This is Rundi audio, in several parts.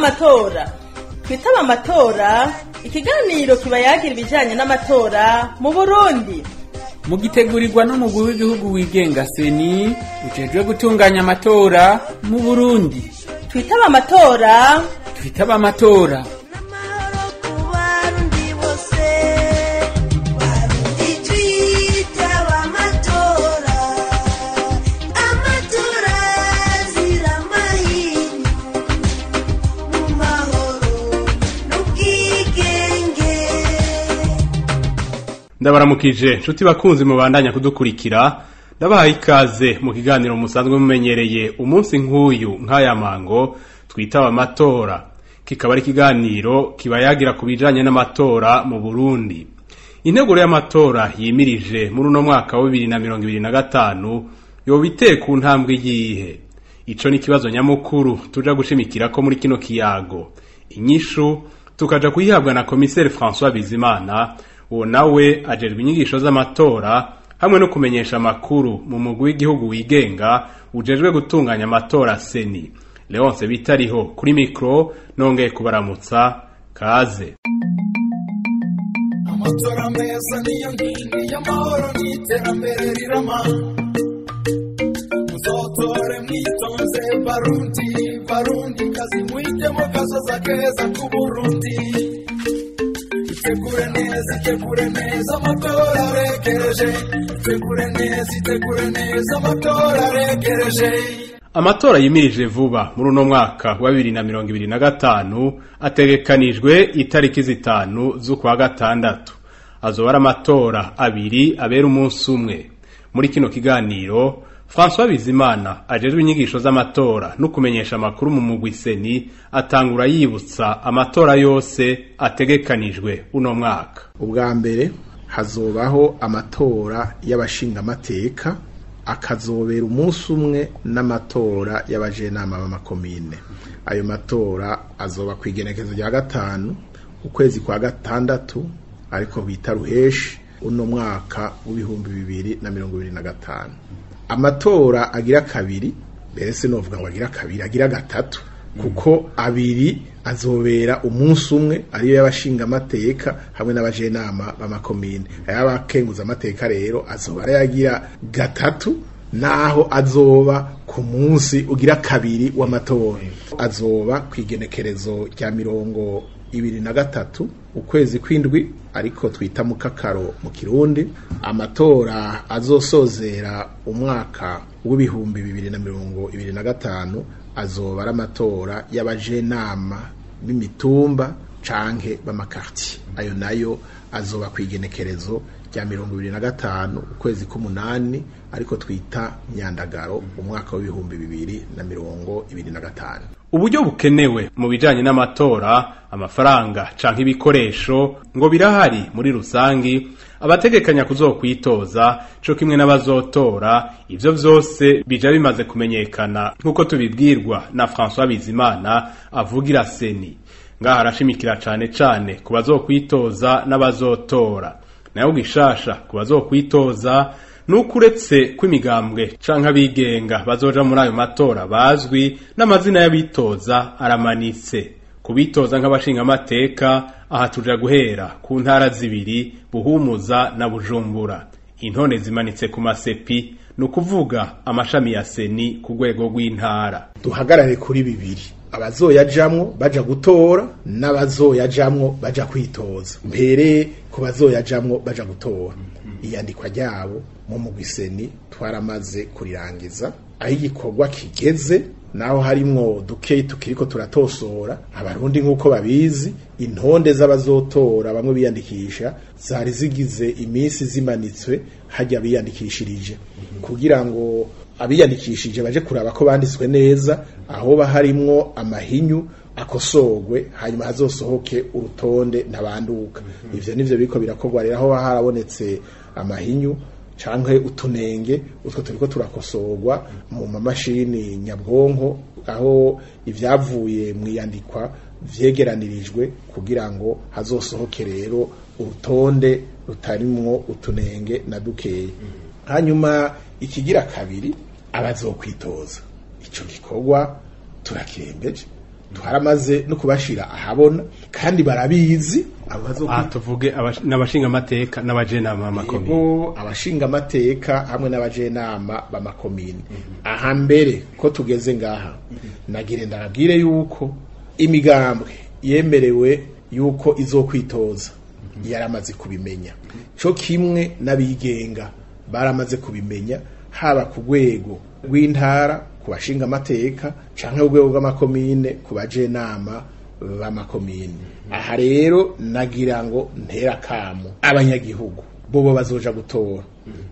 Amatora. Twitaba amatora, ikiganiro kiba yagira ibijanye n'amatora mu Burundi. Mugitegurirwa n'umugwi w'igihugu wigenga CENI, ujejwe gutunganya amatora mu Burundi. Twitaba amatora. Twitaba amatora. Ndabaramukije nshuti bakunzi mubandanya kudukurikira, ndabahaye ikaze mu kiganiro musanzwe mumenyereye umunsi nk'uyu nk'aya mango twitaba amatora, kikaba ari ikiganiro kiba yagira ku bijanye n'amatora mu Burundi. Integuro y'amatora yimirije muri uno mwaka wa 2025 yoba iteye ku ntambwe yihe? Ico ni ikibazo nyamukuru tuja gushimikirako muri kino kiyago. Inyishu tukaja kuyihabwa na komiseri François Bizimana, uwo nawe ajejwe inyigisho z'amatora hamwe no kumenyesha amakuru mu mugwi w'igihugu wigenga ujejwe gutunganya amatora CENI. Leonce Bitariho kuri mikro, nongeye kubaramutsa, kaze. Amatora meza niyo nkingi y'amahoro n'iterambere rirama. Muzotore mwitonze Barundi, Barundi kazi mwitemo kazoza keza ku Burundi. Itegure neza, itegure neza amatora aregereje. Itegure neza, itegure neza amatora aregereje. Amatora yimirije vuba muri uno mwaka wa 2025 ategekanijwe itariki 5 z'ukwa gatandatu. Azoba ari amatora abiri abera umunsi umwe. Muri kino kiganiro François Bizimana ajejwe inyigisho z'amatora no kumenyesha amakuru mu mugwi CENI atangura yibutsa amatora yose ategekanijwe uno mwaka. Ubwa mbere hazobaho amatora y'abashingamateka, akazobera umunsi umwe n'amatora y'abajenama b'amakomine. Ayo matora azoba kw'igenekezo rya 5 ukwezi kwa 6, ariko bita ruheshi, uno mwaka w'2025. Amatora agira kabiri, mbere sinovuga ngo agira kabiri, agira gatatu, kuko abiri azobera umunsi umwe, ariyo y'abashingamateka hamwe n'abajenama b'amakomine. Ay'abakenguza amateka rero azoba arayagira gatatu, naho azoba ku munsi ugira kabiri w'amatora. Azoba kw'igenekerezo rya 23 ukwezi kw'indwi, ariko twita mukakaro mu Kirundi. Amatora azosozera umwaka w'2025 azoba ari amatora y'abajenama b'imitumba canke b'amakartier. Ayo nayo azoba kw'igenekerezo rya 25 ukwezi k'umunani, ariko twita myandagaro, umwaka w'2025. Uburyo bukenewe mu bijanye n'amatora, amafaranga canke ibikoresho ngo birahari muri rusangi. Abategekanya kuzokwitoza co kimwe n'abazotora, ivyo vyose bija bimaze kumenyekana nk'uko tubibwirwa na François Bizimana avugira CENI. Ngaha arashimikira cane cane ku bazokwitoza n'abazotora. Nayo gishasha ku bazokwitoza nuko uretse kw'imigambwe canke abigenga bazoja muri ayo matora bazwi n'amazina y'abitoza aramanitse. Kubitoza nk'abashingamateka, aha tuja guhera ku ntara zibiri, Buhumuza na Bujumbura. Intone zimanitse ku masepi, ni ukuvuga amashami ya CENI ku rwego rw'intara. Duhagarare kuri bibiri: abazoyajamwo baja gutora n'abazoyajamwo baja kwitoza. Mpere ku bazoyajamwo baja gutora, iyandikwa ryabo mu mugwi CENI twaramaze kurirangiza. Aho igikorwa kigeze, naho harimwo dukeyi tukiriko turatosora, abarundi nk'uko babizi, intonde z'abazotora bamwe biyandikisha zari zigize iminsi zimanitswe hajya biyandikishirije, kugira ngo abiyandikishije baje kuraba ko banditswe neza, aho harimwo amahinyu akosorwe, hanyuma hazosohoke urutonde ntabanduka. Ivyo nivyo biriko birakorwa rero. Aho harabonetse amahinyu canke utunenge, utwo turiko turakosorwa mu mamashini nyabwonko, aho ivyavuye mwiyandikwa vyegeranirijwe, kugira ngo hazosohoke rero urutonde rutarimwo utunenge na dukeyi. Hanyuma ikigira kabiri, abazokwitoza, ico gikorwa turakirembeje. Twaramaze no kubashira ahabona kandi barabizi. Tuvuge n'abashinga amateka n'abajenama b'amakomine. Abashinga amateka hamwe n'abajenama b'amakomine. Aha mbere ko tugeze ngaha, nagire ndababwire yuko imigambwe yemerewe yuko izokwitoza yaramaze kubimenya, co kimwe n'abigenga baramaze kubimenya, haba ku rwego rw'intara ku bashinga amateka canke urwego rw'amakomine ku bajenama b'amakomine. Aha rero nagira ngo ntera kamo abanyagihugu bobo bazoja gutora.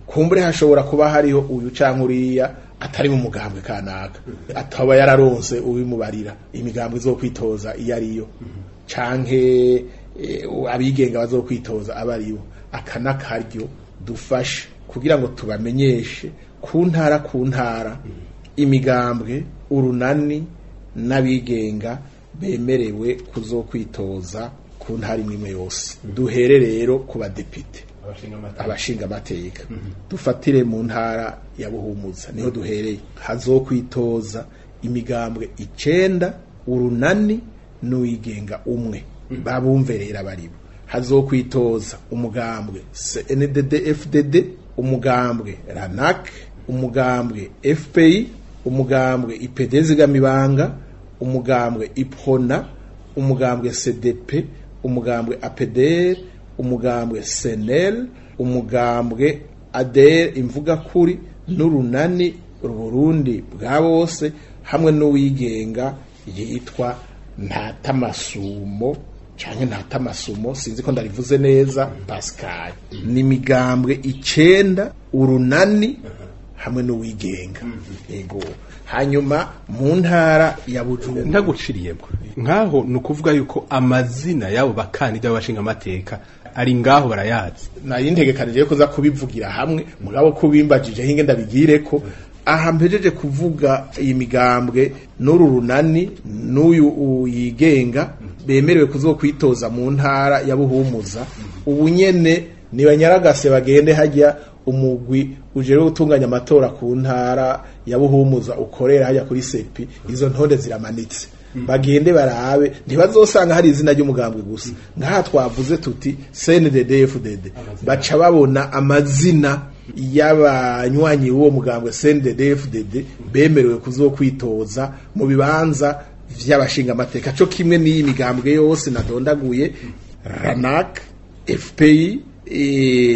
Kumbure hashobora kuba hariho uyu canke uriya atari mu mugambwe kanaka, ataba yararonse ubimubarira imigambwe izokwitoza iyo ariyo, canke abigenga bazokwitoza abaribo. Aka nakaryo dufashe kugira ngo tubamenyeshe ku ntara ku ntara imigambwe, urunani n'abigenga bemerewe kuzokwitoza ku ntara imwe yose. Duhere rero ku badepite, abashinga amateka. Dufatire mu ntara ya Buhumuza niho duhereye. Hazokwitoza imigambwe 9, urunani n'uwigenga umwe. Babumverera baribo. Hazokwitoza umugambwe CNDD FDD, umugambwe RANAC, umugambwe FPI, umugambwe IPD Zigamibanga, umugambwe IPRONA, umugambwe CDP, umugambwe APDR, umugambwe SNL, umugambwe ADR Imvugakuri n'urunani Burundi bwa bose, hamwe n'uwigenga yitwa Ntatamasumo canke Ntatamasumo, sinzi ko ndarivuze neza, Pascal. Ni migambwe 9, urunani hamwe n'uwigenga. Ego. Hanyuma mu ntara ya Bujumbura ndaguciriyemo nkaho nukuvuga yuko amazina yabo bakandida b'abashinga amateka ari ngaho barayazi. Nayintegekanije ko za kubivugira hamwe, mugabo kubimbajije hinge ndabigire ko aha mpejeje kuvuga iyi migambwe n'uru runani n'uyu uyigenga bemerewe kuzokwitoza mu ntara ya Buhumuza. Ubu nyene ni banyaragase bagende hajya umugwi ujere gutunganya amatora ku ntara ya Buhumuza ukorera hajya kuri sepi, izo ntonde ziramanitse. Bagende barabe, ntibazosanga hari izina ry'umugambwe gusa. Ngaha twavuze tuti CNDD FDD, baca babona amazina y'abanywanyi b'uwo mugambwe CNDD FDD bemerewe kuzokwitoza mu bibanza vy'abashinga amateka, co kimwe n'iyi migambwe yose nadondaguye: RANAC, FPI,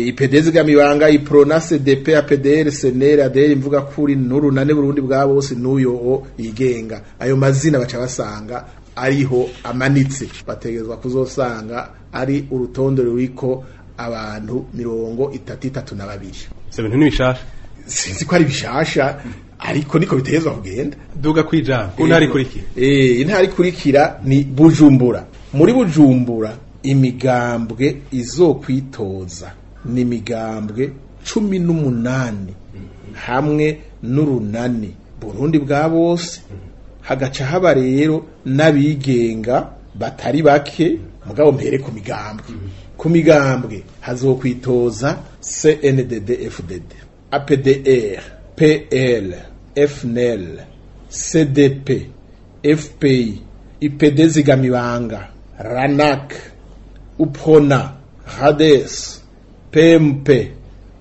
IPD Zigamibanga, IPRONA, CDP, APDR, SNL, ADR Imvugakuri n'urunane Burundi bwa bose n'uyo yigenga. Ayo mazina baca basanga ariho amanitse. Bategezwa kuzosanga ari urutonde ruriko abantu 32. Se bintu ni bishasha, sinzi ko ari bishasha ariko niko bitezwa kugenda. Duga kwijambo ku ntara ikurikira. Intara ikurikira ni Bujumbura. Muri Bujumbura imigambwe izokwitoza ni imigambwe 18 hamwe n'urunani Burundi bwa bose. Hagaca haba rero n'abigenga batari bake, mugabo mpere ku migambwe. Ku migambwe hazokwitoza CNDD FDD, APDR, PL, FNL, CDP, FPI, IPD Zigamibanga, RANAC, UPRONA, RADES, PMP,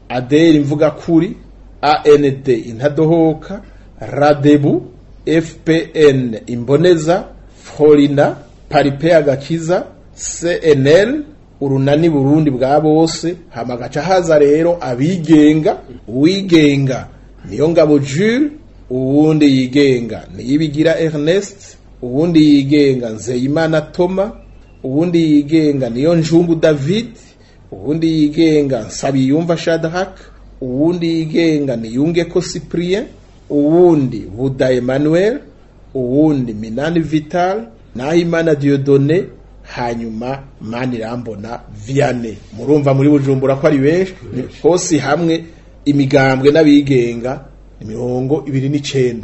ADR Imvugakuri, AND Intadohoka, RADEBU, FPN Imboneza, Frolina, Paripe Agakiza, CNL, urunani Burundi bwa bose. Hamagaca haza rero abigenga. Uwigenga niyo Ngabo Jules, uwundi yigenga Niyibigira Ernest, uwundi yigenga Nzeyimana Thomas, uwundi yigenga niyo Njungu David, uwundi yigenga Nsabiyumva Shadrack, uwundi yigenga Niyungeko Cyprien, uwundi Buda Emmanuel, uwundi Minani Vital, Nahimana Dieudonné, hanyuma Manirambona Vianney. Murumva muri Bujumbura ko ari benshi hose hamwe imigambwe n'abigenga 29.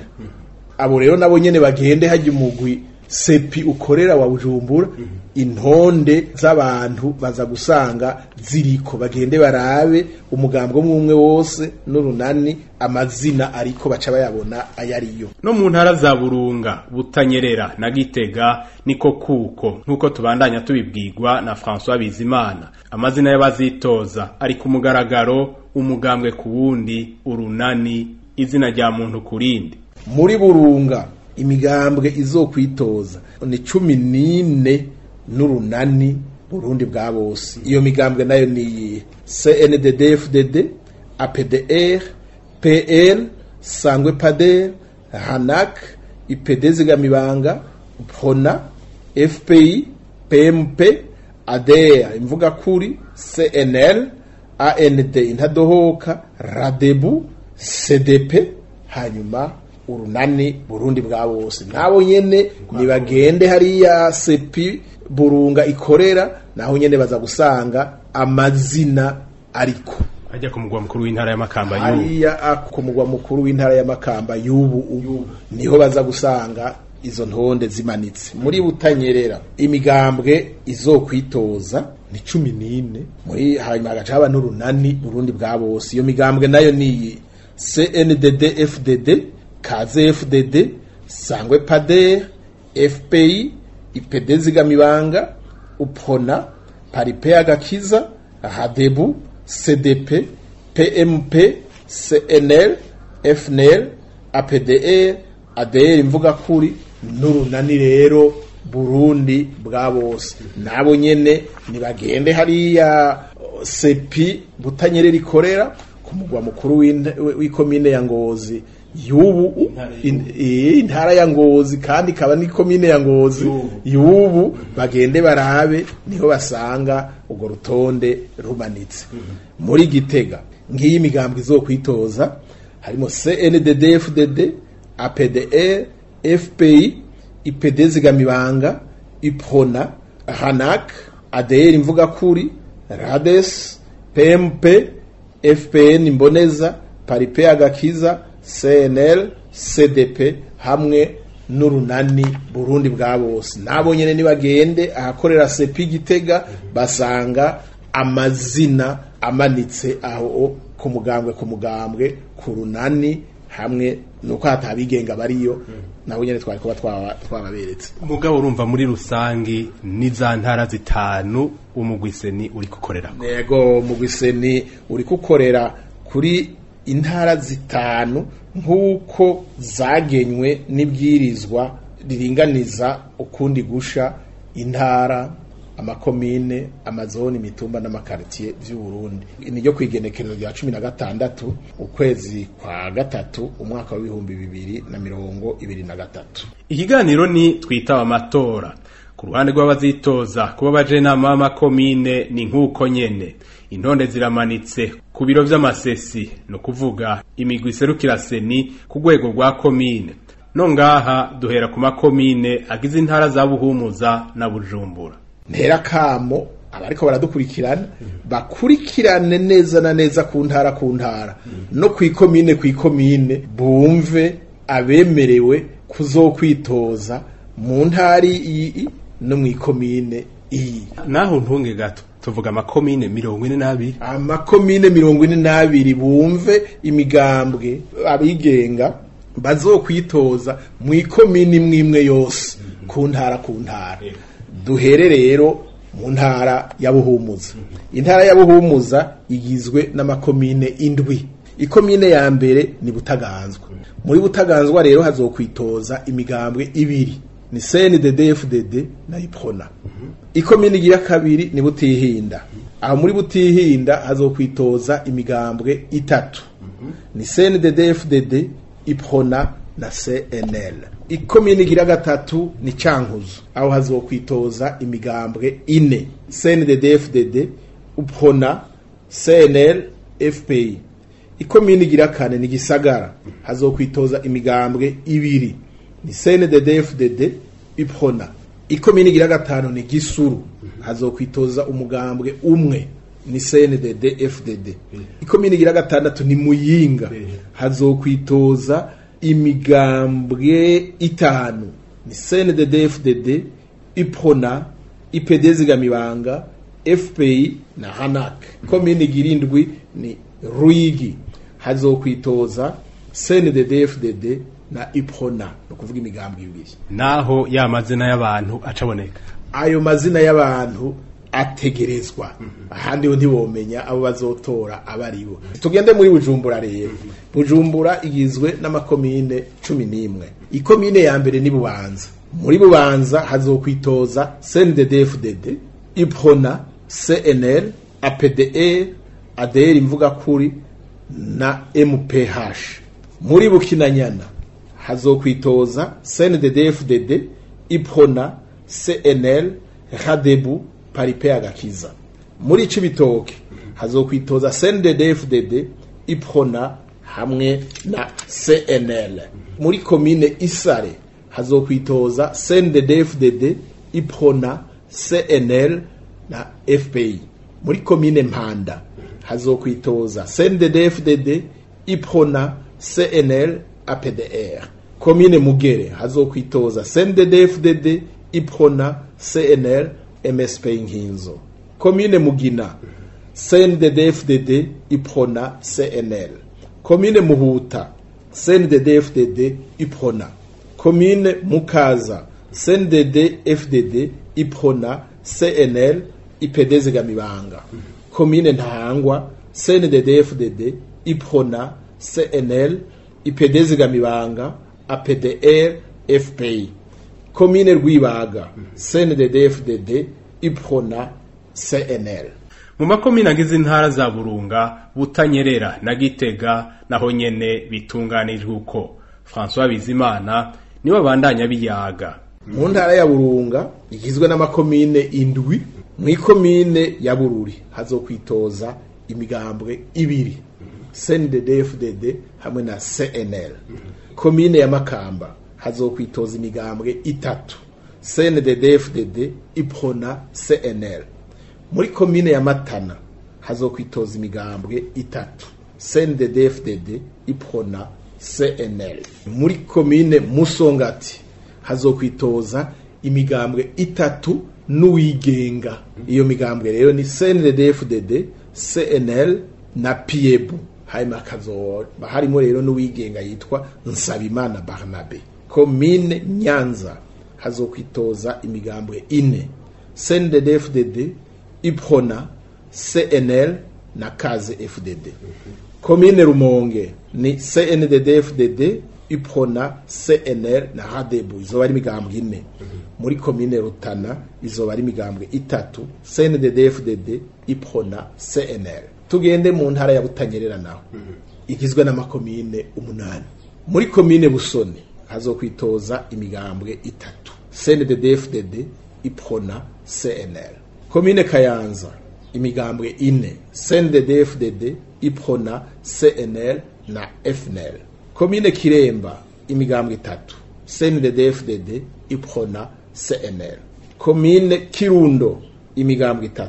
Abo rero nabo nyene bagende hajya umugwi Sepi ukorera wa Bujumbura, intonde z'abantu baza gusanga ziriko, bagende barabe umugambwe umwe wose n'urunani amazina ariko baca bayabona ayariyo. No mu ntara za Burunga, Butanyerera na Gitega niko kuko, nkuko tubandanya tubibwirwa na François Bizimana, amazina y'abazitoza ari ku mugaragaro, umugambwe ku wundi, urunani, izina rya muntu kurindi. Muri Burunga imigambwe izokwitoza ni 14 n'urunani Burundi bwa bose. Iyo migambwe nayo ni CNDD-FDD, APDR, PL, Sangwe Pader, HANAC, IPD Zigamibanga, PRONA, FPI, PMP, ADR Imvugakuri, CNL, AND Intadohoka, RADEBU, CDP, hanyuma urunani Burundi bwa bose. Nabo nyene nibagende hariya Sepi Burunga ikorera, naho nyene baza gusanga amazina ariko ajya ku mugwa mukuru w'intara ya Makamba y'ubu, hariya ku mugwa mukuru w'intara ya Makamba y'ubu niho baza gusanga izo ntonde zimanitse. Muri Butanyerera imigambwe izokwitoza ni 14, muri hanyuma hagaca haba n'urunani Burundi bwa bose. Iyo migambwe nayo ni CNDD FDD, Kaze FDD, Sangwe Pader, FPI, IPD Zigamibanga, UPRONA, Paripe Agakiza, Radebu, CDP, PMP, CNL, FNL, APDR, ADR Imvugakuri n'urunani rero Burundi bwa bose. Nabo nyene nibagende hariya Sepi Butanyerera ikorera ku mugwa mukuru w'ikomine ya Ngozi y'ubu, intara ya Ngozi kandi ikaba n'ikomine ya Ngozi y'ubu, bagende barabe niho basanga urwo rutonde rumanitse. Muri Gitega ngiyi imigambwe izokwitoza harimo CNDD FDD, APDR, FPI, IPD Zigamibanga, IPRONA, HANAC, ADR Imvugakuri, RADES, PMP, FPN Imboneza, Paripe Agakiza, CNL, CDP hamwe n'urunani Burundi bwa bose. Nabo nyene nibagende ahakorera Sepi Gitega basanga amazina amanitse aho ku mugambwe ku mugambwe ku runani, hamwe nuko hatabigenga bariyo nabo nyene twari kuba twababeretse. Mugabo urumva muri rusangi ni za ntara zitanu umugwi Seni uri gukorera. Yego, umugwi Seni uri gukorera kuri intara zitanu nk'uko zagenywe n'ibwirizwa riringaniza ukundi gusha intara, amakomine, amazoni, imitumba n'amakartier vy'u Burundi. Niryo kwigenekerezo rya 16 ukwezi kwa gatatu umwaka wa 2023. Ikiganiro ni twitaba amatora. Ku ruhande rw'abazitoza kuba abajenama b'amakomine ni nk'uko nyene intonde ziramanitse ku biro vy'amasesi, no kuvuga imigwi iserukira Seni ku rwego rwa komine. No ngaha duhera ku makomine agize intara za Buhumuza na Bujumbura. Ntera kamo abariko baradukurikirana bakurikirane neza na neza ku ntara ku ntara no kwikomine kwikomine, bumve abemerewe kuzokwitoza mu ntara iyi no mwikomine iyi. Naho ntunge gato tuvuga amakomine 42, amakomine 42, bumve imigambwe abigenga bazokwitoza mwikomine imwe yose ku ntara ku ntara. Duhere rero mu ntara ya Buhumuza. Intara ya Buhumuza igizwe n'amakomine 7. Ikomine ya mbere ni Butaganzwa. Muri Butaganzwa rero hazokwitoza imigambwe 2, ni CNDD-FDD na IPRONA. Ikomine igira kabiri ni Butihinda. Aho muri Butihinda hazokwitoza imigambwe 3, ni CNDD-FDD, IPRONA na CNL. Ikomine igira gatatu ni Cankuzo. Aho hazokwitoza imigambwe 4, CNDD-FDD, UPRONA, CNL, FPI. Ikomine igira kane ni Gisagara. Hazokwitoza imigambwe 2, ni CNDD-FDD, UPRONA. Ikomine igira gatanu ni Gisuru. Hazokwitoza umugambwe 1, ni CNDD-FDD. Ikomine igira gatandatu ni Muyinga. Hazokwitoza imigambwe 5, Ni CNDD-FDD, UPRONA, IPD Zigamibanga, FPI na HANAK. Komine igira indwi ni Ruyigi, hazokwitoza CNDD-FDD na UPRONA, ni ukuvuga imigambwe ibiri. Naho ya mazina y'abantu acaboneka, ayo mazina y'abantu ategerezwa, ahandi ho ntibomenya abo bazotora abaribo. Tugende muri Bujumbura rero. Bujumbura igizwe n'amakomine 11. Ikomine ya mbere ni Bubanza. Muri Bubanza hazokwitoza CNDD-FDD, UPRONA, CNL, APDR, ADR Imvugakuri na MPH. Muri Bukinanyana hazokwitoza CNDD-FDD, UPRONA, CNL, RADEBU, Paripe Agakiza. Muri Cibitoke hazokwitoza CNDD-FDD, UPRONA hamwe na CNL. Muri komine Isare hazokwitoza CNDD-FDD, UPRONA, CNL na FPI. Muri komine Mpanda hazokwitoza CNDD-FDD, UPRONA, CNL, APDR. Komine Mugere hazokwitoza CNDD-FDD, UPRONA, CNL, MSP Nkinzo. Komine Mugina CNDD-FDD, UPRONA, CNL. Komine Muhuta CNDD-FDD, UPRONA. Komine Mukaza CNDD-FDD, UPRONA, CNL, IPD Zigamibanga. Komine Ntahangwa CNDD-FDD, UPRONA, CNL, IPD Zigamibanga, APDR, FPI. Komine Rwibaga CNDD-FDD, UPRONA, CNL. Mu makomine agize intara za Burunga, Butanyerera na Gitega naho nyene bitunganijwe uko. François Bizimana niwe abandanya biyaga. Mu ntara ya Burunga igizwe n'amakomine 7, mu ikomine ya Bururi hazokwitoza imigambwe ibiri, CNDD-FDD hamwe na CNL. Komine ya Makamba hazokwitoza imigambwe 3, CNDD-FDD, UPRONA, CNL. Muri komine ya Matana hazokwitoza imigambwe 3, CNDD-FDD, UPRONA, CNL. Muri komine Musongati hazokwitoza imigambwe 3 n'uwigenga. Iyo migambwe rero ni CNDD-FDD, CNL na PIEBU. Hanyuma hakazoba harimo rero n'uwigenga yitwa Nsabimana Barnabe. Komine Nyanza hazokwitoza imigambwe 4, CNDD-FDD, UPRONA, CNL na Kaze FDD. Komine Rumonge ni CNDD-FDD, UPRONA, CNL na RADEBU, izoba ari imigambwe 4. Muri komine Rutana izoba ari imigambwe 3, CNDD-FDD, UPRONA, CNL. Tugende mu ntara ya Butanyerera naho igizwe n'amakomine 8. Muri komine Busoni hazokwitoza imigambwe 3, CNDD-FDD, UPRONA, CNL. Komine Kayanza imigambwe 4, CNDD-FDD, UPRONA, CNL na FNL. Komine Kiremba imigambwe 3, CNDD-FDD, UPRONA, CNL. Komine Kirundo imigambwe 3,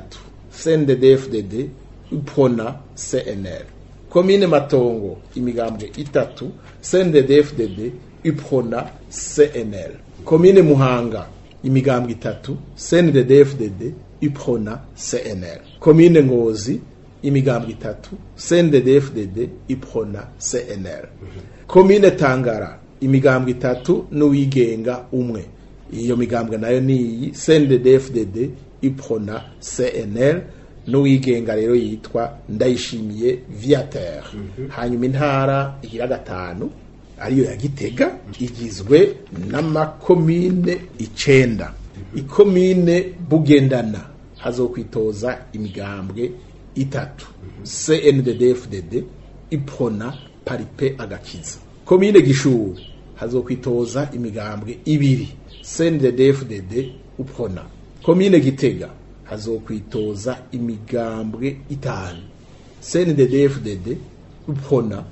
CNDD-FDD, UPRONA, CNL. Komine Matongo imigambwe 3, CNDD-FDD, UPRONA, CNL. Komine Muhanga imigambwe 3, CNDD-FDD, UPRONA, CNL. Komine Ngozi imigambwe 3, CNDD-FDD, UPRONA, CNL. Komine Tangara imigambwe 3 n'uwigenga 1. Iyo migambwe nayo ni iyi, CNDD-FDD, UPRONA, CNL n'uwigenga rero yitwa Ndayishimiye Viateur. Hanyuma intara igira 5 ariyo ya Gitega igizwe n'amakomine 9. Ikomine Bugendana hazokwitoza imigambwe 3, CNDD-FDD, UPRONA, Paripe Agakiza. Komine Gishubi hazokwitoza imigambwe 2, CNDD-FDD, UPRONA. Komine Gitega hazokwitoza imigambwe 5, CNDD-FDD, UPRONA,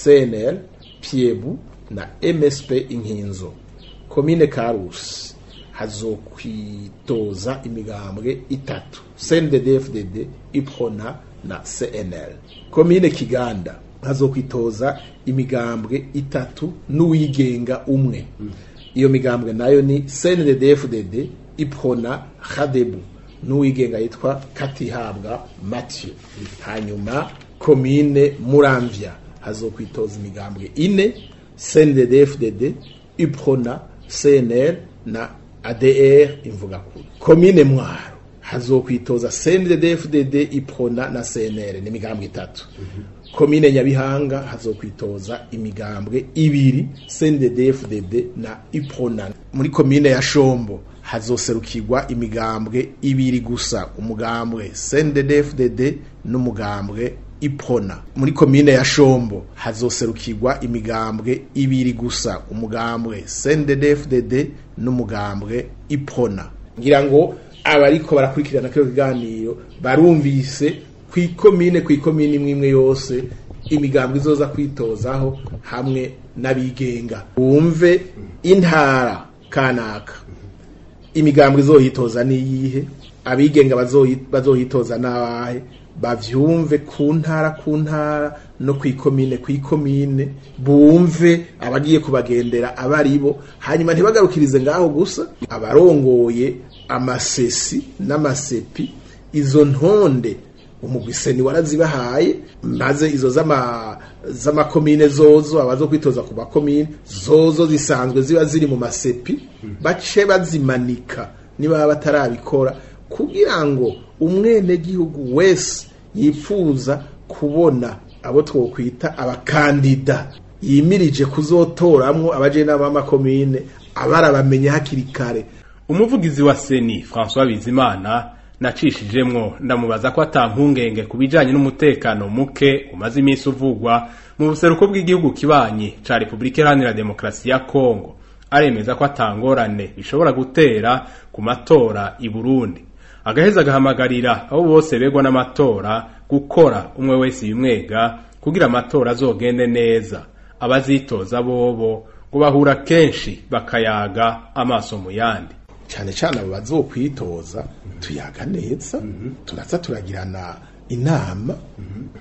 CNL, PIEBU na MSP Inkinzo. Komine Karusi hazokwitoza imigambwe 3, CNDD-FDD, UPRONA na CNL. Komine Kiganda hazokwitoza imigambwe 3 n'uwigenga 1. Iyo migambwe nayo ni CNDD-FDD, Iprona, Radebu n'uwigenga yitwa Katihabwa Mathieu. Hanyuma komine Muramvya hazokwitoza imigambwe ine: CNDD-FDD, Iprona, CNL na ADR Imvugakuri. Komine Mwaro hazokwitoza CNDD-FDD, Iprona na CNL, ni imigambwe itatu. Komine Nyabihanga hazokwitoza imigambwe ibiri, CNDD-FDD na Iprona. Muri komine ya Shombo hazoserukirwa imigambwe ibiri gusa, umugambwe CNDD-FDD n'umugambwe Iprona. Muri komine ya Shombo hazoserukirwa imigambwe ibiri gusa, umugambwe CNDD-FDD n'umugambwe Iprona. Ngira ngo abariko barakurikirana kino kiganiro barumvise kw'ikomine kw'ikomine imwe imwe yose imigambwe izoza kwitozaho hamwe n'abigenga. Wumve intara kanaka imigambwe izoyitoza niyihe, abigenga bazoyitoza n'abahe, bavyumve ku ntara ku ntara no kw'ikomine kw'ikomine, bumve abagiye kubagendera abaribo. Hanyuma ntibagarukirize ngaho gusa, abarongoye amasesi n'amasepi izo ntonde umugwiseni warazibahaye, maze izo z'amakomine zozo abazo kwitoza ku makomine zozo zisanzwe ziba ziri mu masepi, bace bazimanika niba batarabikora, kugira ngo umwenegihugu wese yifuza kubona abo twokwita abakandida yimirije kuzotoramwo abajenama b'amakomine abarabamenye hakiri kare. Umuvugizi wa Seni François Bizimana nacishijemwo ndamubaza ko atampungenge ku bijanye n'umutekano muke umaze iminsi uvugwa mu buseruko bw'igihugu kibanyi ca Republika Iharanira Demokarasi ya Kongo. Aremeza ko atangorane bishobora gutera ku matora i Burundi. Agaheza agahamagarira abo bose begwa n'amatora gukora umwe wese yimwega kugira amatora azogende neza. Abazitoza bobo ngo bahura kenshi bakayaga amaso mu yandi. Cyane cyane abo bazokwitoza tuyaga neza, turaza turagirana inama.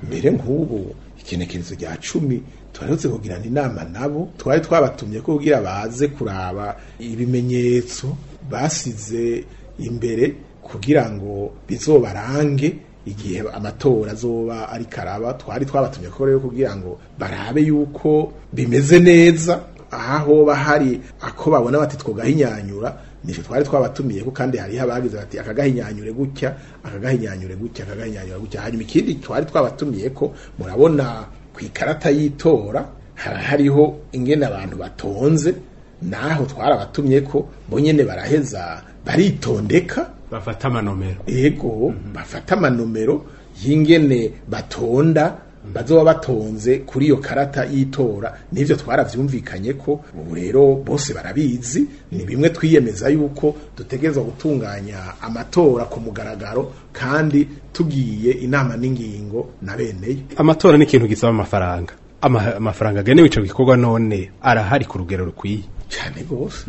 Mbere nk'ubu igenekerezo rya 10 twaretse kugirana inama nabo, twari twabatumye ko kugira baze kuraba ibimenyetso basize imbere kugira ngo bizobarange igihe amatora azoba ari karaba. Twari twabatumye ko rero kugira ngo barabe yuko bimeze neza, aho bahari ako babona bati twogahinyanyura, nico twari twabatumiye ko. Kandi hariho abagize bati akagahinyanyure gutya, akagahinyanyure gutya, akagahinyanyura gutya. Hanyuma ikindi twari twabatumiye ko murabona ku ikarata y'itora hariho ingene abantu batonze, naho twarabatumye ko bonyene baraheza baritondeka bafata amanomero. Ego, bafata amanomero y'ingene batonda, bazoba batonze kuri iyo karata y'itora. Nivyo twaravyumvikanye ko ubu rero bose barabizi. Ni bimwe twiyemeza yuko dutegerezwa gutunganya amatora ku mugaragaro, kandi tugiye inama n'ingingo na beneyo. Amatora ni ikintu gisaba amafaranga, amafaranga agenewe ico gikorwa none arahari ku rugero rukwiye? Cyane gose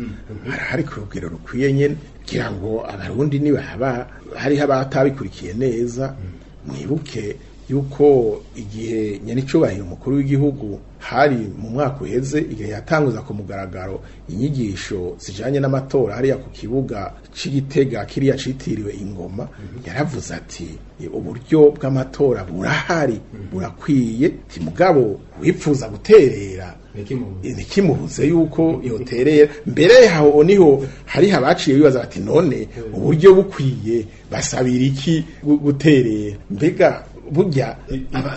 arahari ku rugero rukwiye nyene, kugira ngo abarundi nibaba hariho abatabikurikiye neza mwibuke yuko igihe nyenicubahiro umukuru w'igihugu hari mu mwaka uheze, igihe yatanguza ku mugaragaro inyigisho zijanye n'amatora hariya ku kibuga c'Igitega kiriya citiriwe Ingoma, yaravuze ati uburyo bw'amatora burahari burakwiye, ti mugabo wipfuza guterera ntikimubuze yuko yoterera. Mbere aho niho hari abaciye bibaza bati none uburyo bukwiye basabira iki guterera? Mbega burya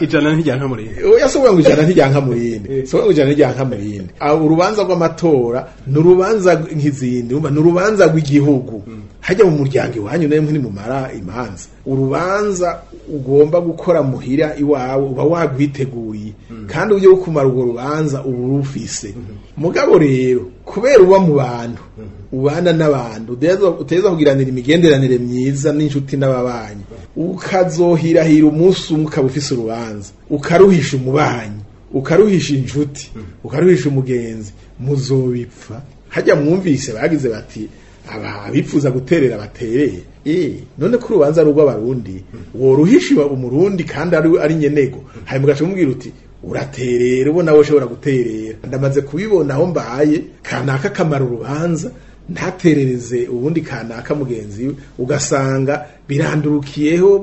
ijana ntijyanka murinde. Oya, so ngo ijana ntijyanka murinde, so ngo ijana ntijyanka murinde. Urubanza rw'amatora ni urubanza nk'izindi, ni urubanza rw'igihugu. Hajya mu muryango iwanyu nayo muri mumara imanza, urubanza ugomba gukora muhira iwawe uba wagwiteguriye, kandi ugiye kumara urwo rubanza uba rufise. Mugabo rero kubera uba mu bantu, ubana n'abantu, uteza kugiranira imigenderanire myiza n'inshuti n'ababanyi, ukazohirahira umunsi umwe ukaba ufise urubanza, ukaruhisha umubanyi, ukaruhisha inshuti, ukaruhisha umugenzi, muzobipfa. Hajya mwumvise bagize bati abifuza guterera batereye. None ko urubanza rw'abarundi woruhisha umurundi kandi ari nyenego, hanyuma ugaca umubwira uti Uraterera ubona wowe ushobora guterera. Ndamaze kubibona aho mbaye kanaka kamara urubanza ntaterereze ubundi kanaka mugenzi we, ugasanga birandurukiyeho,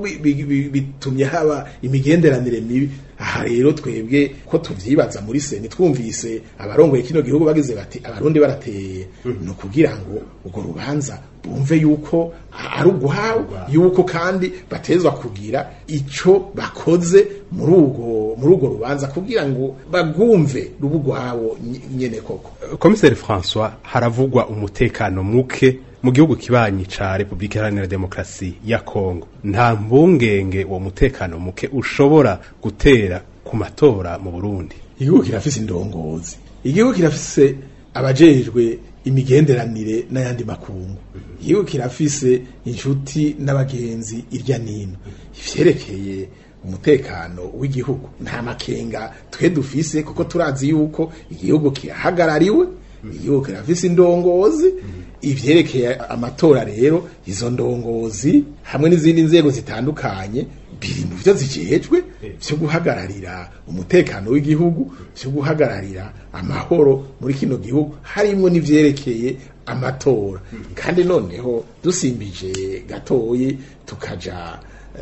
bitumye haba imigenderanire mibi. Aha rero twebwe ko tuvyibaza muri CENI, twumvise abarongoye kino gihugu bagize bati abarundi barateye, ni ukugira ngo urwo rubanza bumve yuko ari uguhawe, yuko kandi batezwa kugira ico bakoze muri urwo rubanza kugira ngo bagumve rubugwabo nyene koko. Komiseri François, haravugwa umutekano muke mu gihugu kibanyi ca Republika Iharanira Demokarasi ya Kongo. Nta mpungenge uwo mutekano muke ushobora gutera ku matora mu Burundi? Igihugu kirafise indongozi, igihugu kirafise abajejwe imigenderanire n'ayandi makungu, igihugu kirafise inshuti n'abagenzi irya nino. Ivyerekeye umutekano w'igihugu nta makenga twe dufise, kuko turazi yuko igihugu kirahagarariwe, igihugu kirafise indongozi. Ivyerekeye amatora rero, izo ndongozi hamwe n'izindi nzego zitandukanye biri mu byo zijejwe vyo guhagararira umutekano w'igihugu, vyo guhagararira amahoro muri kino gihugu, harimwo n'ivyerekeye amatora. Kandi noneho dusimbije gatoyi tukaja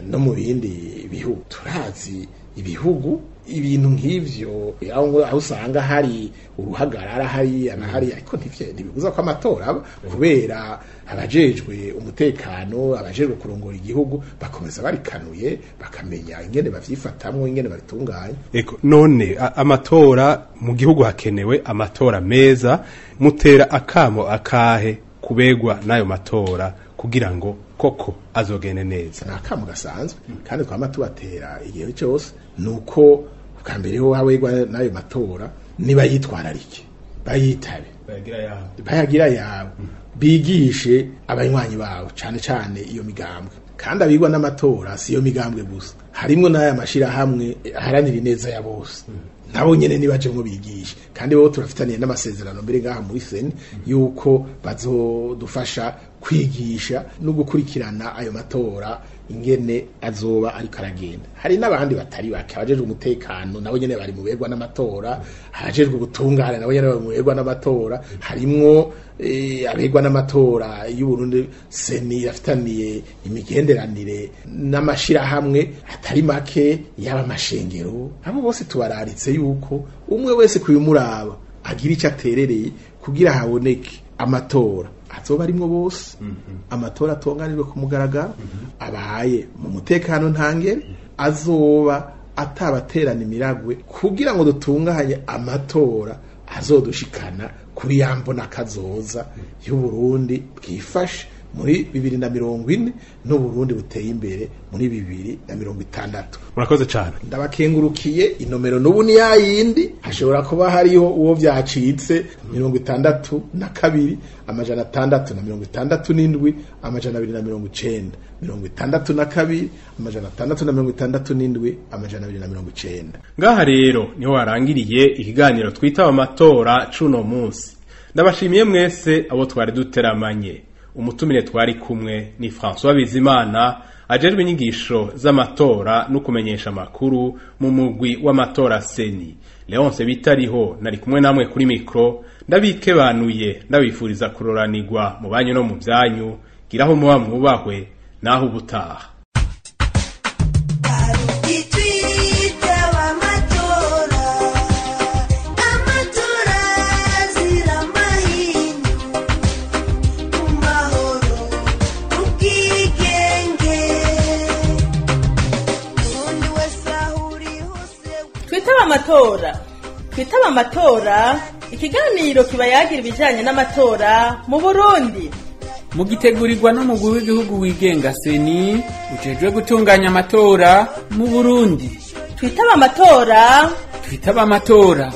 no mu bindi bihugu, turazi ibihugu ibintu nk'ivyo aho usanga hari uruhagarara hari anahari, ariko ntibibuza ko amatora aba, kubera abajejwe umutekano, abajejwe kurongora igihugu bakomeza barikanuye, bakamenya ingene bavyifatamwo, ingene babitunganya. Eko, none amatora mu gihugu hakenewe amatora meza, mutera akamo akahe kubegwa n'ayo matora kugira ngo koko azogende neza? Ni akamo gasanzwe kandi twama tubatera igihe cyose, nuko bwa mbere ho abegwa n'ayo matora nibayitwararike, bayitabe, bayagira yabo, bigishe abanywanyi babo cane cane iyo migambwe. Kandi abigwa n'amatora si iyo migambwe gusa, harimwo n'aya mashirahamwe aharanira ineza ya bose, nabo nyene nibajemwo bigishe. Kandi bo turafitaniye n'amasezerano mbere ngaha muri CENI yuko bazodufasha kwigisha no gukurikirana ayo matora ingene azoba ariko aragenda. Hari n'abandi batari bake, abajejwe umutekano nabo nyene bari mu begwa n'amatora, abajejwe ubutungane nabo nyene bari mu begwa n'amatora, harimwo abegwa n'amatora y'u Burundi. CENI irafitaniye imigenderanire n'amashirahamwe atari make, yaba amashengero, abo bose tubararitse yuko umwe wese kuyumuraba agira ico aterereye kugira haboneke amatora azoba arimwo bose, amatora atunganijwe ku mugaragaro, abaye mu mutekano ntangere, azoba atabaterana imiragwe, kugira ngo dutunganye amatora azodushikana kuri ya mbona kazoza y'Uburundi bwifashe muri 2040 n'Uburundi buteye imbere muri 2060. Murakoze cyane. Ndabakengurukiye. Inomero n'ubu ni yayindi, hashobora kuba hariho uwo vyacitse: 62 667 290, 62 667 290. Ngaha rero niho warangiriye ikiganiro twitaba amatora cuno munsi. Ndabashimiye mwese abo twari duteramanye. Umutumire twari kumwe ni François Bizimana, ajejwe inyigisho z'amatora no kumenyesha amakuru mu mugwi w'amatora CENI. Leonce Bitariho nari kumwe namwe kuri mikro, ndabikebanuye, ndabifuriza kuroranirwa mu banyu no mu byanyu. Giraho muba mwubahwe, naho ubutaha. Twitaba amatora, twitaba amatora, ikiganiro kibayagira ibijanye n'amatora mu Burundi. Mugitegurirwa n'umugwi w'igihugu wigenga CENI, ujejwe gutunganya amatora mu Burundi. Twitaba amatora, Twitaba amatora.